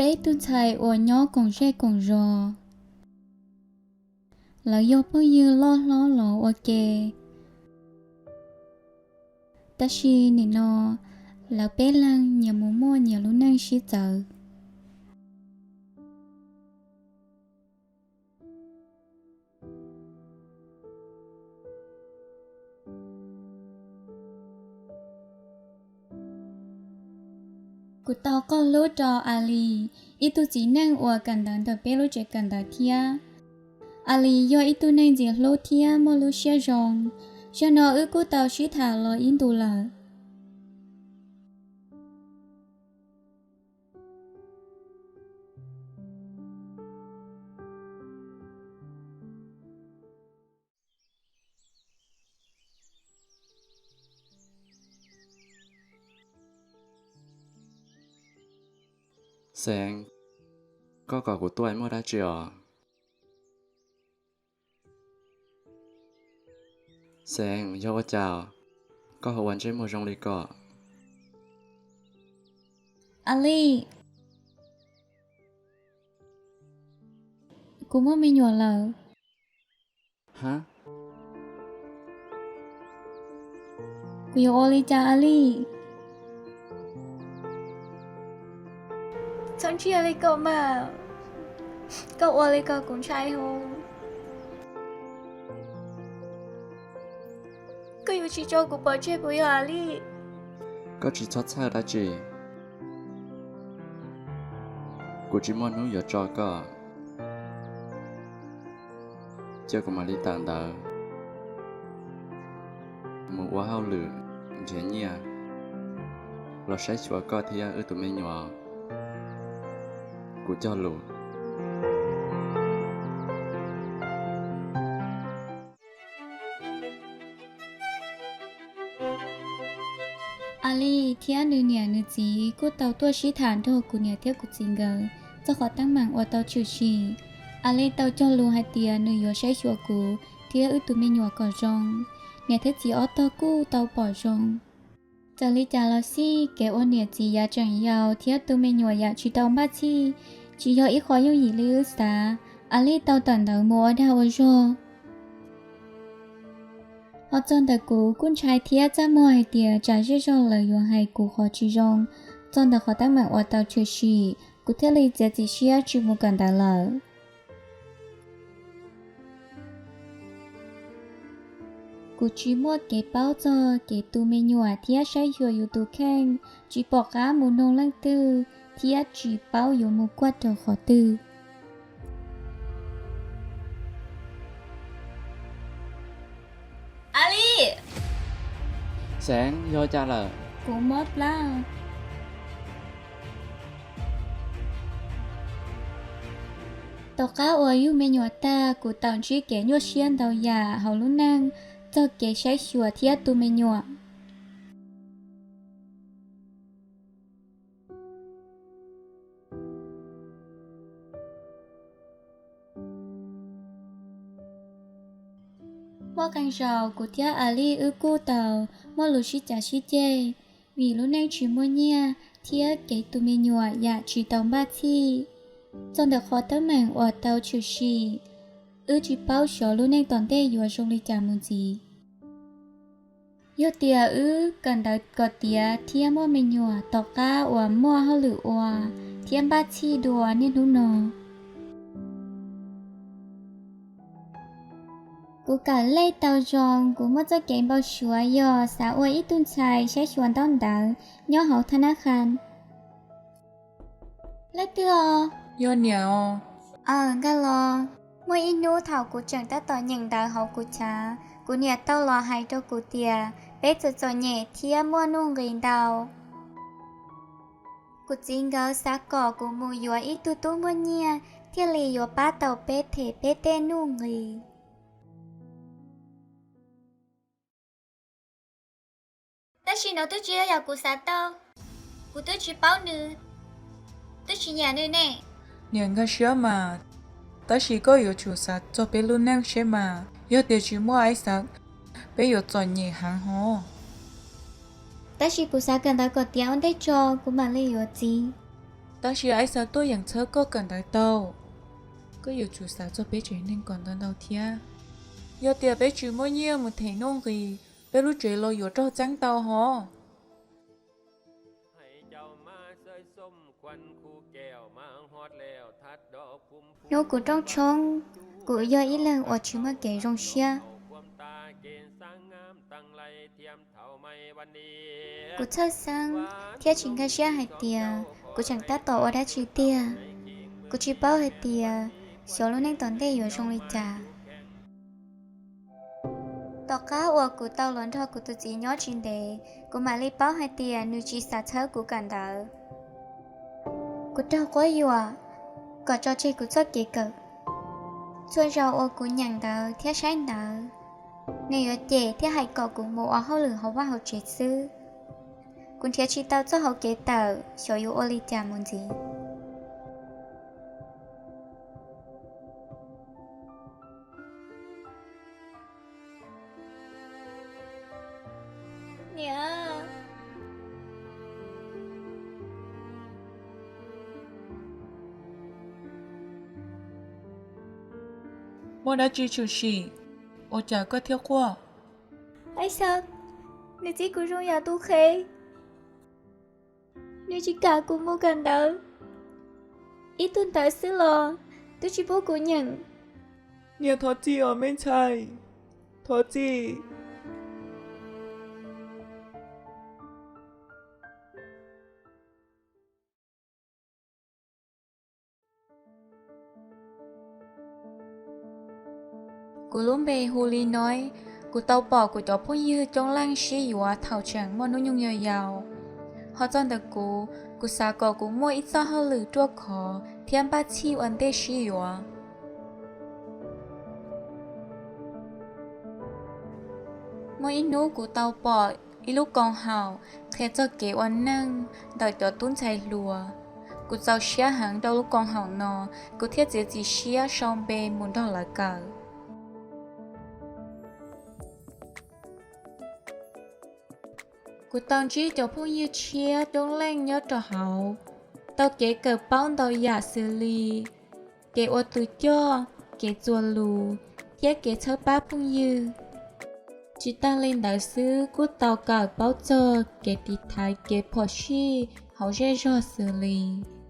Peb tug ntxhais uas nyob koom zej koom zos, lawv yog phooj ywg loj hlob los ua ke, tab sis nim no lawv peb leeg nyias mus muaj nyias lub neej sib txawv. Kuv tau qaug hlub rau Alis, ib tug txiv neej uas kawm ntawv ntawm peb lub tsev kawm ntawv thiab. Alis yog ib tug neeg ntxim hlub thiab muaj lub siab zoo. Zaum no wb kuj tau sib tham los ib ntus lawm. Xeev, koj kom kuv tuaj muaj dab tsi os? Xeev, yog ua cas koj ho ua ntsej muag zoo li ko? Alis, kuv muaj me nyuam lawm. Hab? Kuv yuav ua li cas Alis? Txhob ntsia li ko mas, koj ua li ko kuv ntshai heev. Koj yuav tsis tso kuv pov tseg puas yog Alis? Koj tsis txhob txhawj dab tsi, kuv tsis muaj hnub yuav tso koj. Cia kuv mam li tawm ntawv mus ua hauj lwm nrhiav nyiaj los saib xyuas koj thiab wb tus me nyuam. Kuv cog lus. Alis thiab nws niam nws txiv kuj tau tuaj sib tham nrog kuv niam thiab kuv txiv nkawd txog qhov teeb meem uas tau tshwm sim. Alis tau cog lus hais tias nws yuav saib xyuas kuv thiab wb tus me nyuam kom zoo. Niam thiab txiv ob tog kuj tau pom zoo. Txawm li cas los xij, kev ua niam txiv yav tseem yau thiab tu me nyuam yam tsis tau npaj txhij tsis yog ib qho yooj yim li wb xav. Alis tau tawm ntawv mus ua dag ua zog. Ho txog ntawm kuv kuj ntshai thiab txaj muag hais tias tsam zej zog lawv yuav hais kuv qhov tsis zoo. Txog ntawm qhov teeb meem uas tau tshwm sim, kuv thiaj li txiav txim siab tsis mus kawm ntawv lawm. Kuv tsis muaj kev paub txog kev tu me nyuam thiab saib xyuas yus tus kheej, tsis pom qab mus noog leej twg thiab tsis paub yuav mus kuaj rau qhov twg. Alis! Xeev, yog cas lawm? Kuv mob plab. Tom qab uas yug me nyuam tag, kuv tau ntsib kev nyuaj siab ntau yam hauv lub neej txog kev saib xyuas thiab tu me nyuam. Muaj qee zaus kuv thiab Alis wb kuj tau muaj lus sib cav sib ceg, vim lub neej tsis muaj nyiaj thiab kev tu me nyuam yam tsis tau npaj txhij. Txog ntawm qhov teeb meem uas tau tshwm sim, wb tsis paub xyov lub neej tom ntej yuav zoo li cas mus ntxiv. Yog tias wb kawm ntawv kom tiav thiab muaj me nyuam tom qab uas muaj hauj lwm ua thiab npaj txhij dua niaj hnub no. Kuv kawm lej tau zoo, kuv muaj txoj kev npau suav yog xav ua ib tug ntxhais saib xyuas ntaub ntawv nyob hauv thab nab qha. Leej twg os? Yog niam os. Aws, nkag los. Muaj ib hnub thaum kuv tseem tab tom nyeem ntawv hauv kuv chav, kuv niam tau los hais rau kuv tias peb txom txom nyem thiab muaj nuj nqis ntau. Kuv txiv nkawd xav kom kuv mus yuav ib tug tub muaj nyiaj thiaj li yuav pab tau peb them peb tej nuj nqis. Tab sis nov twb tsis yog yam kuv xav tau. Kuv twb tsis paub nws, twb tsis nyiam nws ne. Niam nkag siab mas, tab sis koj yuav tsum xav txog peb lub neej seb mas, yog tias tsis muaj Aib xav, peb yuav txom nyem heev hov. Tab sis kuv xav kawm ntawv kom tiav ua ntej tso kuv mam li yuav txiv. Tab sis Ais Xav tuaj yeem txhawb koj kawm ntawv tau. Koj yuav tsum xav txog peb tsev neeg kom ntau ntau thiab. Yog tias peb tsis muaj nyiaj mus them nuj nqis, peb lub tsev los yuav raug txeeb tau hov. Hnub kuv rooj tshoob, kuv yog ib leeg uas tsis muaj kev zoo siab. Kuv txhawj xeeb thiab tsis nkag siab hais tias kuv tseem tab tom ua dab tsi tiag. Kuv tsis paub hais tias xyov lub neej tom ntej yuav zoo li cas. Tom qab uas kuv tau los nrog kuv tus txiv nyob tsis ntev, kuv mam li paub hais tias nws tsis xav txhawb kuv kawm ntawv. Kuv raug quab yuam kom tso tseg kuv txoj kev kawm. Txhua zaus uas kuv nyeem ntawv thiab saib ntawv, nws yuav cem thiab hais kom kuv mus ua hauj lwm hauv vaj hauv tsev xwb. Kuv nrhiav tsis tau txoj hauv kev tawm xyov yuav ua li cas mus ntxiv. Niam, muaj dab tsi tshwm sim ua cas koj thiaj quaj? Ais Xav, nws txib kuv zoo yam tus qhev. Nws tsis kam kuv mus kawm ntawv, ib tug ntawv xwb los twb tsis pub kuv nyeem. Niam thov txim os me ntxhais, thov txim. Kuv lub npe hu li no. Kuv tau pom kuv cov phooj ywg coob leej sib yuav thaum tseem muaj hnub nyoog yau yau. Ho txog ntawm kuv, kuv xav kom kuv muaj ib txoj hauj lwm ruaj khov thiab npaj txhij ua ntej sib yuav. Muaj ib hnub kuv tau pom ib lub koom haum qhia txog kev ua neej ntawm cov tub ntxhais hluas. Kuv txaus siab heev rau lub koom haum no, kuv thiaj txiav txim siab sau npe mus nrog lawv kawm. Kuv tau ntsib cov phooj ywg tshiab coob leej nyob rau hauv, tau kev kawm paub ntau yam xws li kev ua tus coj, kev txuas lus, thiab kev txhawb pab phooj ywg. Tsis tag li ntawd xwb, kuj tau kawm paub txog kev tiv thaiv kev phom sij hauv zej zog xws li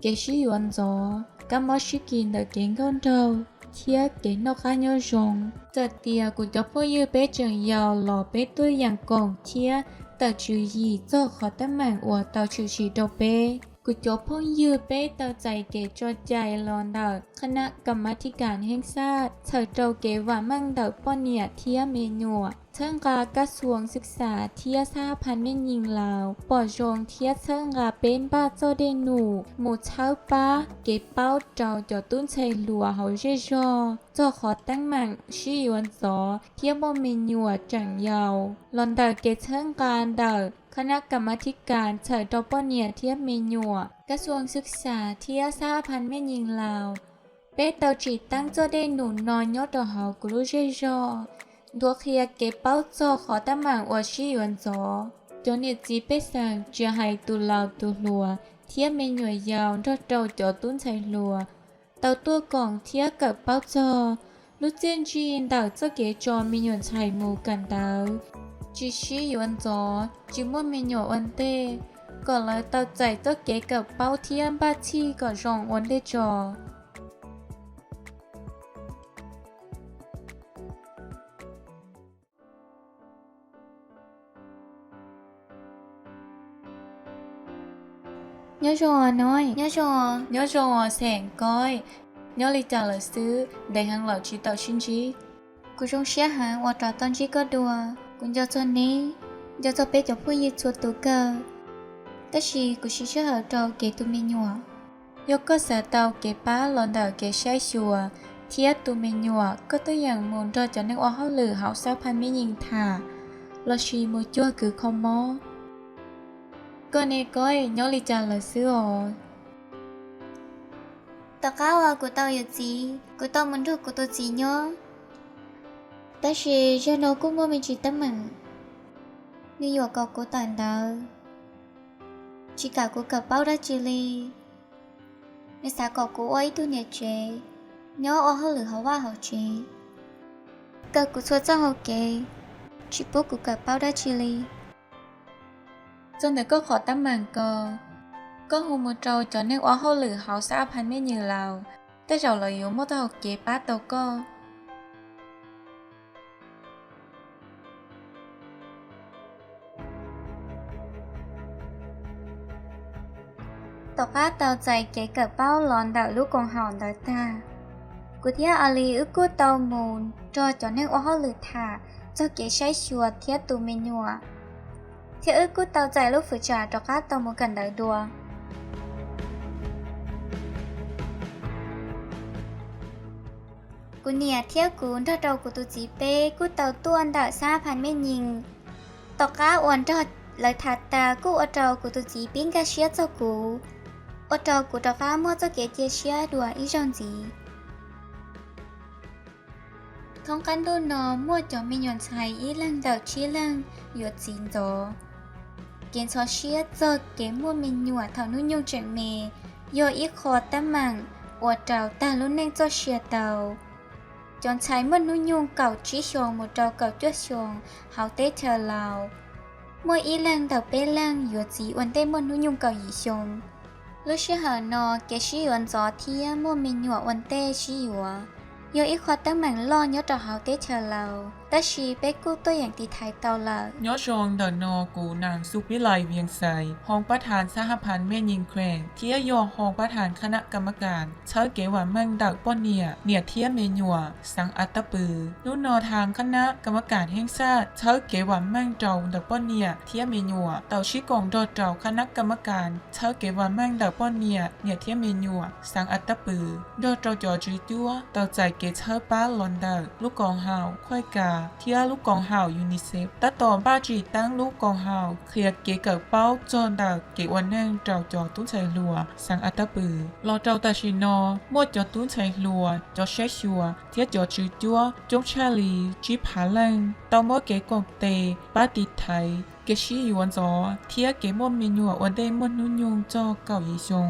kev sib yuav ntxov, kab mob sib kis ntawm kev nkauj nraug, thiab kev noj qab nyob zoo. Txawm tias kuv cov phooj ywg peb tseem yau los peb tuaj yeem koom thiab tawm tswv yim txog qhov teeb meem uas tau tshwm sim rau peb. Kuv cov phooj ywg peb tau txais kev tso cai los ntawm คณะกรรมาธิการแห่งชาติ txhawm rau kev vam meej ntawm poj niam thiab me nyuam, txhawb nqa กระทรวงศึกษา thiab สหพันธ์แม่หญิงลาว pom zoo thiab txhawb nqa peb npaj txoj dej num mus txhawb pab kev paub rau cov tub ntxhais hluas hauv zej zog txog qhov teeb meem sib yuav ntxov thiab muaj me nyuam tseem yau. Los ntawm kev txhawb nqa ntawm คณะกรรมาธิการ txhawm rau poj niam thiab me nyuam, กระทรวงศึกษา thiab สหพันธ์แม่หญิงลาว, peb tau tsim teeb txoj dej num no nyob rau hauv kuv lub zej zog, nthuav qhia kev paub txog qhov teeb meem uas sib yuav ntxov. Cov niam txiv pej xeem, tsis hais tus laus tus hluas thiab me nyuam yaus nrog rau cov tub ntxhais hluas, tau tuaj koom thiab kawm paub txog lub txiaj ntsig ntawm txoj kev tso me nyuam ntxhais mus kawm ntawv, tsis sib yuav ntxov, tsis muaj me nyuam ua ntej, kom lawv tau txais txoj kev kawm paub thiab npaj txhij kom zoo ua ntej tso. Nyob zoo os Noib. Nyob zoo os. Nyob zoo os Xeem Koib. Nyob li cas lawm xwb, ntev heev lawm tsis tau sib ntsib. Kuv zoo siab heev uas rov tau ntsib koj dua. Kuv nco txog neb, nco txog peb cov phooj ywg txhua tus kawg, tab sis kuv siv sij hawm rau kev tu me nyuam. Yog koj xav tau kev pab los ntawm kev saib xyuas thiab tu me nyuam, koj tuaj yeem mus nrog cov neeg ua hauj lwm hauv สหพันธ์แม่หญิง tham, lossis mus cuag kws kho mob. Koj ne Koib, nyob li cas lawm xwb os? Tom qab uas kuv tau yuav txiv, kuv tau mus nrog kuv tus txiv nyob, tab sis zaj no kuj muaj me ntsis teeb meem. Nws yuam kom kuv tawm ntawv, tsis kam kuv kawm paub dab tsi li. Nws xav kom kuv ua ib tug niam tsev, nyob ua hauj lwm hauv vaj hauv tsev, kawm kuv txhua txoj hau kev, tsis pub kuv kawm paub dab tsi li. Txog ntawm koj qhov teeb meem ko, koj hu mus rau cov neeg ua hauj lwm hauv xab a phan mej nyim laus, tej zaum lawv yuav muaj txoj hau kev pab tau koj. Tom qab tau txais kev kawm paub los ntawm lub koom haum ntawd tag, kuv thiab Alis wb kuj tau mus nrog cov neeg ua hauj lwm tham txog kev saib xyuas thiab tu me nyuam, thiab wb kuj tau txais lub fwm tsam rov qab tau mus kawm ntawv dua. Kuv niam thiab kuv nrog rau kuv tus txiv peb kuj tau tuaj ntawm xab a phan mej nyim. Tom qab uas nrog lawv tham tas kuj ua rau kuv tus txiv pib nkag siab txog kuv, ua rau kuv rov qab muaj txoj kev cia siab dua ib zaug ntxiv. Thoob qab ntuj no muaj cov me nyuam ntxhais ib leeg ntawm tsib leeg yuav txiv ntxov. Kev ntxhov siab txog kev muaj me nyuam thaum hnub nyoog tseem me yog ib qho teeb meem uas raug tag lub neej txoj sia tau. Cov ntxhais muaj hnub nyoog kaum tsib xyoos mus rau kaum cuaj xyoos hauv teb chaws Laus, muaj ib leeg ntawm peb leeg yuav txiv ua ntej muaj hnub nyoog kaum yim xyoo. Lub sij hawm no kev sib yuav ntxov thiab muaj me nyuam ua ntej sib yuav yog ib qho teeb meem loj nyob rau hauv teb chaws Laus, tab sis peb kuj tuaj yeem tiv thaiv tau lawm. Nyob zoo ntawm no kuv Naj Xu Pib Lais Vias Xais, hoo pab thas xab hab phan mej nyim khees thiab yog hoo pab thas khab nab kam mab kas txhawb kev vam meej ntawm poj niam, niam thiab me nyuam xeev As Tab Pwv. Hnub no thas khab nab kam mab kas heej xaj txhawb kev vam meej rau ntawm poj niam thiab me nyuam tau sib koom nrog rau khab nab kam mab kas txhawb kev vam meej ntawm poj niam, niam thiab me nyuam xeev As Tab Pwv nrog rau cov tswv cuab tau txais kev txhawb pab los ntawm lub koom haum Khuaj Kas thiab lub koom haum Unicef. Tab tom npaj tsim teeb lub koom haum qhia kev kawm paub txog ntawm kev ua neej rau cov tub ntxhais hluas xeev As Tab Pwv. Los rau tam sim no, muaj cov tub ntxhais hluas, cov saib xyuas thiab cov tswv cuab coob tshaj li tsib phav leej tau muab kev koom tes pab tiv thaiv kev sib yuav ntxov thiab kev muaj me nyuam ua ntej muaj hnub nyoog txog kaum yim xyoo.